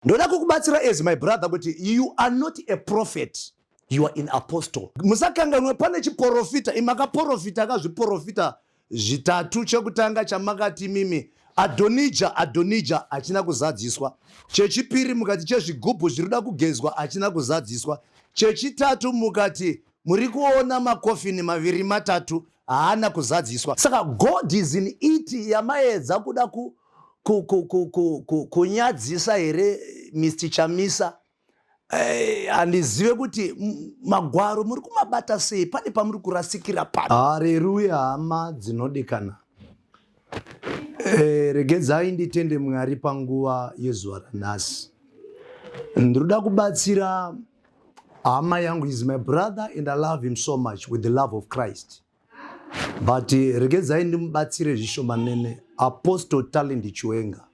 Ndoda kukubatsira as my brother kuti you are not a prophet, you are an apostle. Musakanganwe pane chiporofita, imakaporofita akazviporofita zvitatu. Chekutanga chamakati mimi Adonija, Adonija, hachina kuzadziswa. Chechipiri mukati chezvigubhu zviri kugezwa, hachina kuzadziswa. Chechitatu mukati muri kuona makofini maviri matatu, haana kuzadziswa. Saka God is in it yamaedza kuda kunyadzisa here, Mr Chamisa? Handizive kuti magwaro muri kumabata sei, pane pamuri kurasikira papi. Hareruya, hama dzinodikana. Regedzai nditende Mwari panguva yezuva ranhasi. Ndinoda kubatsira hama yangu, is my brother and I love him so much with the love of Christ, but regedzai ndimubatsire zvishomanene. Apostle Talent Chiwenga,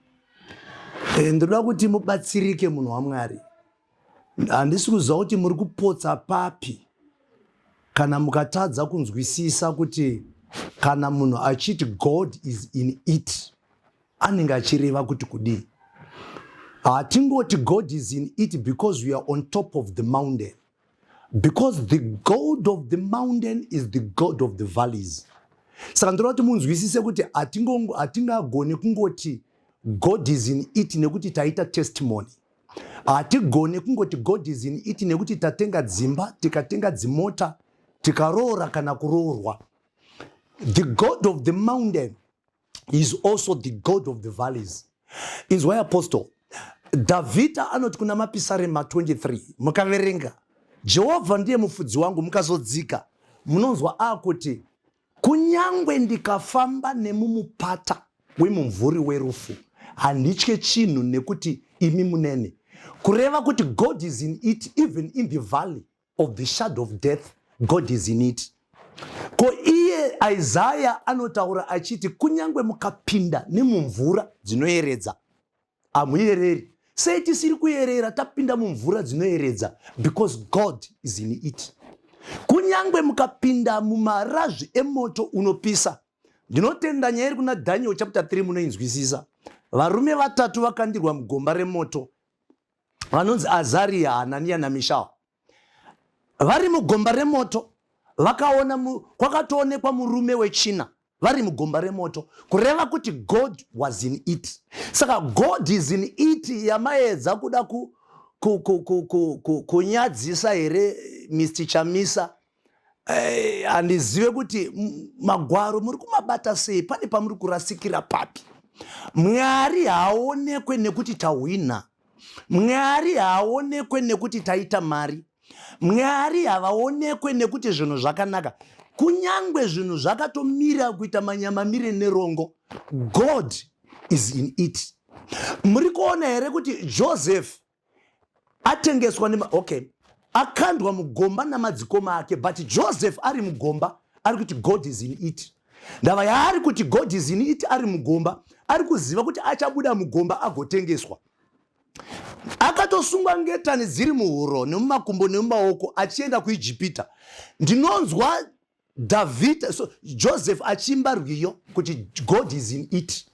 ndinoda kuti mubatsirike, munhu waMwari. Handisi kuziva kuti muri kupotsa papi kana mukatadza kunzwisisa kuti kana munhu achiti God is in it, anenge achireva kuti kudii. Hatingoti God is in it because we are on top of the mountain, because the God of the mountain is the God of the valleys. Saka ndoda kuti munzwisise kuti hatingagoni kungoti God is in it nekuti taita testimony. Hatigoni kungoti God is in it nekuti tatenga dzimba, tikatenga dzimota, tikaroora kana kuroorwa. The God of the mountain is also the God of the valleys. Inzwai, apostle Dhavhidha anoti kuna Mapisarema 23, mukaverenga, "Jehovha ndiye mufudzi wangu," mukazodzika munonzwa akuti, "Kunyangwe ndikafamba nemumupata wemumvuri werufu, handitye chinhu, nekuti imi munene." Kureva kuti God is in it. Even in the valley of the shadow of death, God is in it. Ko iye Isaya anotaura achiti, "Kunyange mukapinda nemumvura dzinoeredza, hamuyereri." Sei tisiri kuyerera tapinda mumvura dzinoeredza? Because God is in it. Kunyange mukapinda mumarazvi emoto unopisa. Ndinotenda nyaya iri kuna Daniel chapter 3, munoinzwisisa. Varume vatatu vakandirwa mugomba remoto, vanonzi Azaria, Hananiya naMishael. Vari mugomba remoto, vakaona kwakatoonekwa murume wechina vari mugomba remoto, kureva kuti God was in it. Saka God is in it yamaedza kuda kunyadzisa here, Mr Chamisa? Handizive kuti magwaro muri kumabata sei, pane pamuri kurasikira papi. Mwari haaonekwe nekuti tahwina. Mwari haaonekwe nekuti taita mari. Mwari havaonekwe nekuti zvinhu zvakanaka. Kunyange zvinhu zvakatomira kuita manyamamire nerongo, God is in it. Muri kuona here kuti Joseph atengeswa nema, okay, akandwa mugomba namadzikoma ake, but Joseph ari mugomba ari kuti God is in it? Ndava yaari kuti God is in it ari mugomba, ari kuziva kuti achabuda mugomba agotengeswa. Akatosungwa ngetani dziri muhuro nemumakumbo nemumaoko achienda kuIjipita. Ndinonzwa Dhavhidha, so Joseph achiimba rwiyo kuti God is in it,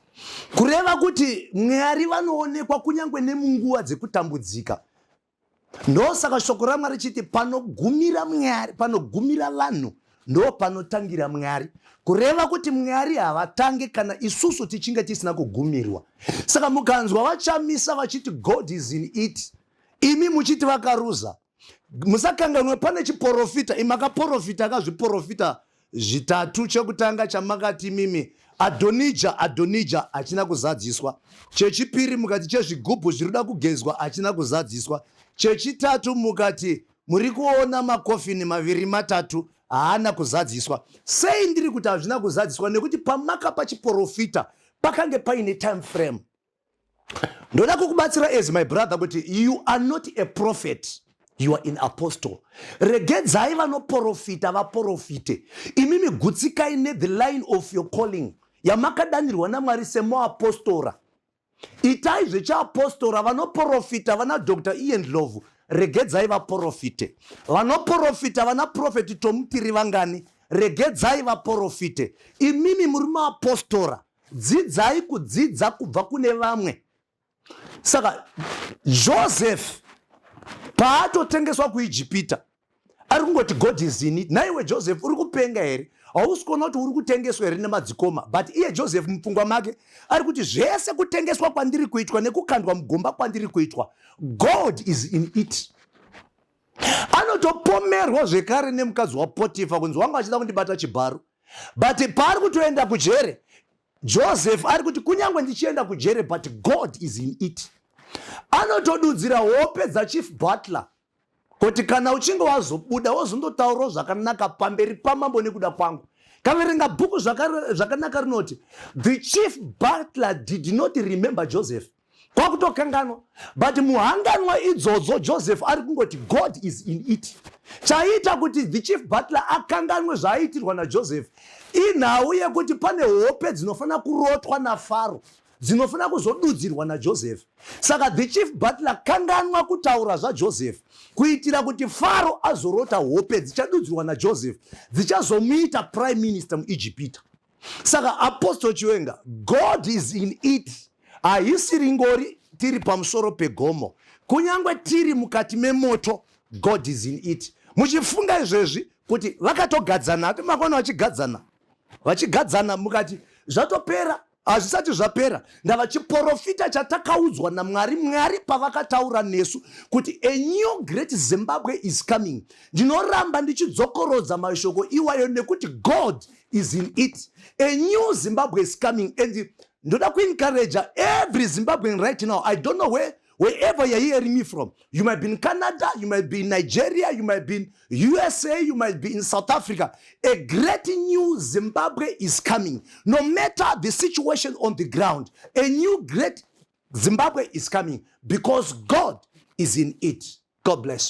kureva kuti Mwari vanoonekwa kunyange nemunguva dzekutambudzika. Ndosaka shoko raMwari richiti panogumira Mwari, panogumira vanhu ndo panotangira Mwari, kureva kuti Mwari havatange kana isusu tichinge tisina kugumirwa. Saka mukanzwa vaChamisa vachiti God is in it, imi muchiti vakaruza, musakanganwe pane chiporofita, imakaporofita akazviporofita zvitatu. Chekutanga chamakati mimi Adonija, Adonija, hachina kuzadziswa. Chechipiri mukati chezvigubhu zviri kuda kugezwa, hachina kuzadziswa. Chechitatu mukati muri kuona makofini maviri matatu, haana kuzadziswa. Sei ndiri kuti hazvina kuzadziswa? Nekuti pamakapa chiporofita pakange paine time frame. Ndoda kukubatsira as my brother kuti you are not a prophet, you are an apostle. Regedzai vanoprofita vaprofite. Imimi gutsikai nethe line of your calling yamakadanirwa naMwari semuapostora. Itai zvechiapostora. Vanoprofita vana Dr Ian Ndlovu, regedzai vaprofite. Vanoprofita vana Prophet Tomutiri vangani, regedzai vaprofite. Imimi muri muapostora, dzidzai kudzidza kubva kune vamwe. Saka Joseph paatotengeswa kuIjipita, ari kungoti, "God is in it." Naiwe Joseph, uri kupenga here? Hausi kuona kuti uri kutengeswa here nemadzikoma? But iye Joseph mupfungwa make ari kuti, "Zvese kutengeswa kwandiri kuitwa nekukandwa mugomba kwandiri kuitwa, God is in it." Anotopomerwa zvekare nemukadzi waPotifa kunzi wanga achida kundibata chibharo. But paari kutoenda kujere, Joseph ari kuti, "Kunyange ndichienda kujere, but God is in it." Anotodudzira hope dzachief butler kuti kana uchinge wazobuda, wozondotaurawo zvakanaka pamberi pamambo nekuda kwangu. Kaverenga bhuku zvakanaka, rinoti the chief butler did not remember Joseph, kwakutokanganwa. But muhanganwa idzodzo, Joseph ari kungoti, "God is in it." Chaiita kuti the chief butler akanganwe zvaaitirwa naJoseph inhau yekuti pane hope dzinofanira kurotwa naFaro, dzinofanira kuzodudzirwa naJoseph. Saka the chief butler kanganwa kutaura zvaJoseph kuitira kuti Faro azorota hope dzichadudzirwa naJoseph, dzichazomuita prime minister muIjipita. Saka Apostle Chiwenga, God is in it. Haisiri ngori tiri pamusoro pegomo, kunyange tiri mukati memoto, God is in it. Muchifunga izvezvi kuti vakatogadzana, ati makona vachigadzana, vachigadzana, mukati zvatopera. Hazvisati zvapera. Ndava chiprofita chatakaudzwa naMwari. Mwari pavakataura nesu kuti a new great Zimbabwe is coming, ndinoramba ndichidzokorodza mashoko iwayo nekuti God is in it. A new Zimbabwe is coming, and ndoda kuencouragea every Zimbabwean right now. I don't know wherever you're hearing me from. You might be in Canada, you might be in Nigeria, you might be in USA, you might be in South Africa. A great new Zimbabwe is coming. No matter the situation on the ground, a new great Zimbabwe is coming because God is in it. God bless you.